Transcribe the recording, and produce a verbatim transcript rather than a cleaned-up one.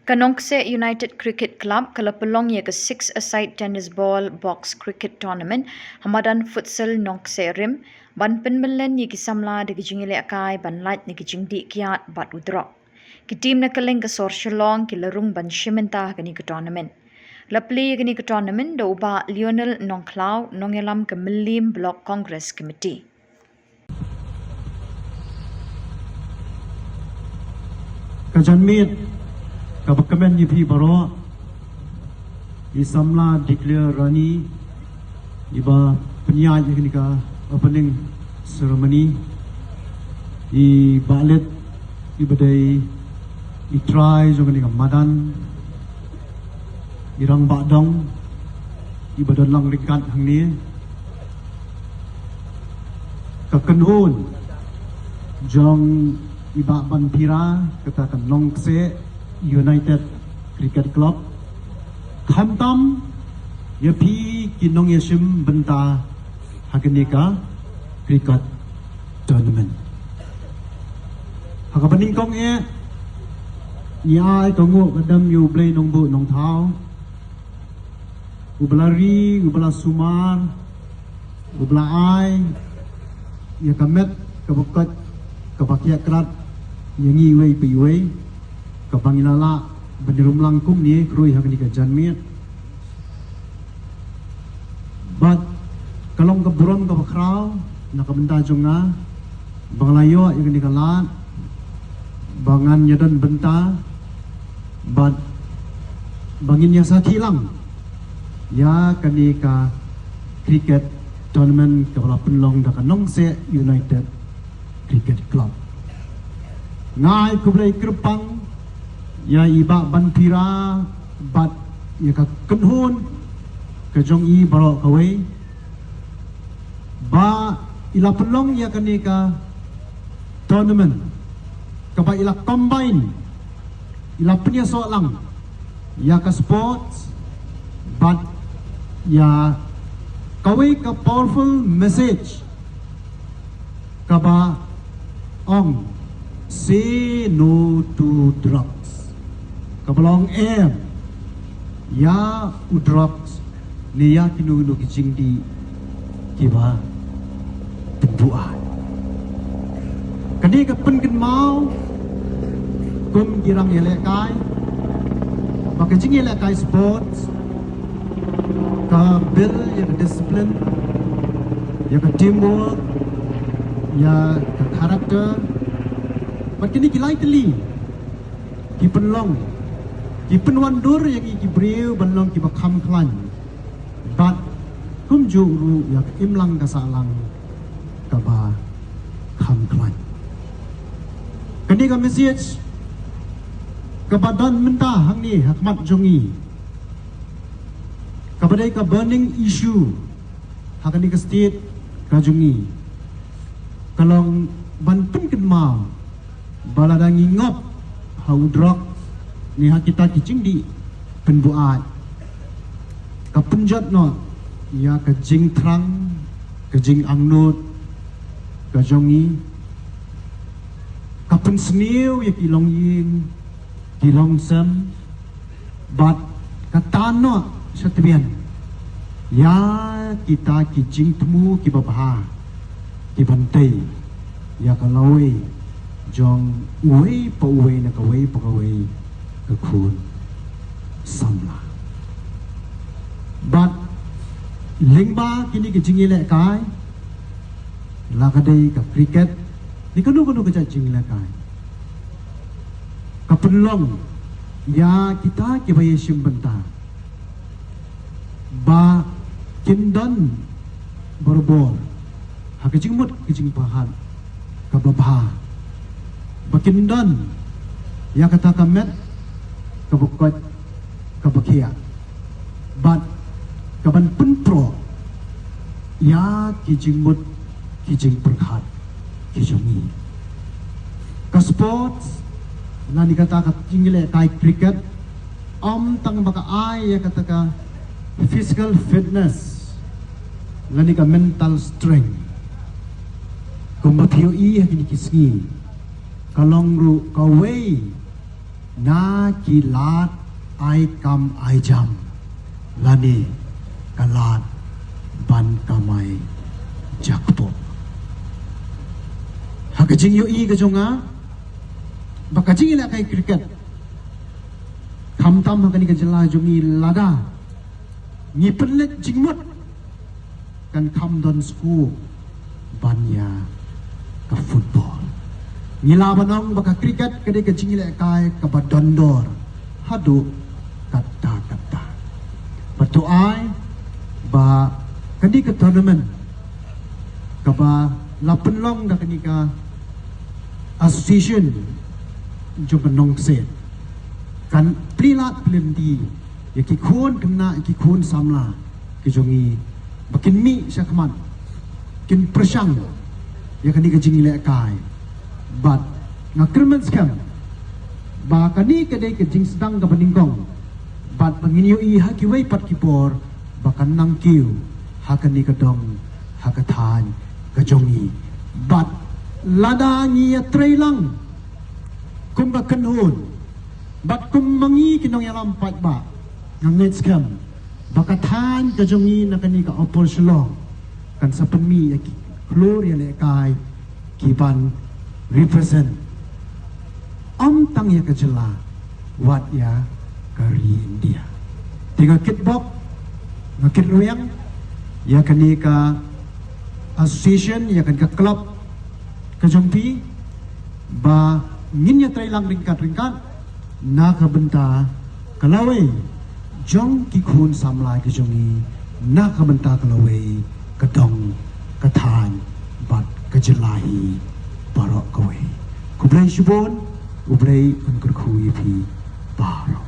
Ka Nongkseh United Cricket Club ka la pynlong ïa ka six-a-side tennis ball box cricket tournament ha madan futsal Nongkseh Rim, ban pynmlien ïa ki samla da ki jingïalehkai ban lait na ki jingdih kiad bad u drok. Ki team na kylleng ka sor Shillong ki la rung ban shim bynta ha kane ka tournament. La plie ïa kane ka tournament da u Bah Lionel Nongkhlaw, nongïalam ka Mylliem Block Congress Committee. Ka janmiet kaba kmen ïa phi baroh, i samla Declare Rani, iba pynïaid ïa kane ka opening ceremony, i Bah Lit, iba dei i trai jong kane ka madan, i Rangbah Dong, iba don lang ryngkat hangne, ka kynhun jong i Bah Banphira, kata ka Nongkseh United Cricket Club, khamtam ïa phi ki nongïashim bynta ha kane ka cricket tournament. Ha kaba nyngkong eh, ngi ai ka nguh ka dem ïa U Blei Nongbuh Nongthaw, uba la ri, uba la sumar, uba la ai ïa ka met kaba koit kaba khiah krat ïa ngi iwei pa iwei, kaba ngi la lah ban ïarum lang kumne khrui ha kane ka janmiet. Bad ka long ka burom kaba khraw na ka bynta jong nga ba nga la ïoh ïa kane ka lad ba ngan ïadon bynta bad ba ngin ïa sakhi lang ïa kane ka cricket tournament kaba la pynlong da ka Nongkseh United Cricket Club. Nga ai khublei kyrpang ïa i Bah Banphira bad ïa ka kynhun ka jong i baroh kawei ba i la pynlong ïa kane ka tournament kaba i la combine, i la pynïasoh lang ïa ka sports bad ïa kawei ka powerful message kaba ong, "Say no to drugs." Kaba long em ïa u drugs ne ïa kino kino ki jingdih kiba pynbuaid. Kane ka pynkynmaw kum ki rang ïalehkai ba ka jingïalehkai sports ka build ïa ka discipline, ïa ka teamwork, ïa ka character. Bad kine ki lai tylli ki pynlong, ki pynwandur ïa ngi ki briew ban long kiba kham khlaiñ. Bad kumjuh ruh ïa ka imlang ka sahlang kaba kham khlaiñ. Kane ka message kaba don mynta hangne ha khmat jong ngi, kaba dei ka burning issue ha kane ka state ka jong ngi, ka long ban pynkynmaw ba lada ngi ngop ha u drok ne ha kita ki jingdih pynbuaid, ka pynjot noh ïa ka jingthrang, ka jingangnud ka jong ngi, ka pynsniew ïa ki longïing ki longsem, bad ka tan noh shatbian ïa kita ki jingthmu kiba bha kiban tei ïa ka lawei jong uwei pa uwei na kawei pa kawei ka khun samla. Bad lyngba kine ki jingïalehkai, la ka dei ka cricket ne kano kano ka jait jingïalehkai, ka pynlong ïa kita kiba ïashim bynta ba kin don barabor ha ka jingmut ka jingpyrkhat kaba bha, ba kin don ïa kata ka met kaba koit kaba khiah, bad kaban pynproh ïa ki jingmut ki jingpyrkhat ki jong ngi. Ka sports lane kata ka jingïalehkai cricket ym tang ba ka ai ïa kata ka physical fitness lane ka mental strength, kumba phi ïohi ha kine ki sngi, ka long ruh kawei Na ki lad ai kam ai jam lane ka lad ban kamai jakpoh. Ha ka jingïohi ka jong nga ba ka jingïalehkai cricket khamtam ha kane ka jylla jong ngi lada ngi pynleit jingmut kan kham don sku ban ïa ka football. Ngi lah ban ong ba ka cricket ka dei ka jingïalehkai kaba don dor haduh katta katta. Bad to ai ba kane ka tournament kaba la pynlong da kane ka association jong ka Nongkset kan plie lad plie lynti ïa ki khun khynnah, ïa ki khun samla ki jong ngi ba kin mih shakhmat, kin pyrshang ïa kane ka jingïalehkai. Bad nga kyrmen skhem ba kane ka dei ka jingsdang kaba nyngkong bad ba ngin ïohi ha kiwei pat ki por ba kan nang kiew ha kane ka dong, ha ka thaiñ ka jong ngi. Bad lada ngi ïatreilang kum ka kynhun bad kum ma ngi ki nongïalam paidbah, nga ngeit skhem ba ka thaiñ ka jong ngi na kane ka Upper Shillong kan sa pynmih ïa ki khlur ïalehkai ki ban represent ym tang ïa ka jylla, wat ïa ka ri India. Te nga kitbok, nga kitrwiang ïa kane ka association, ïa kane ka club ka jong phi ba ngin ïatreilang ryngkat ryngkat na ka bynta ka lawei jong ki khun samla ki jong ngi, na ka bynta ka lawei ka dong, ka thaiñ bad ka jylla hi baroh kawei. Khublei shibun, U Blei un kyrkhu ïa phi baroh.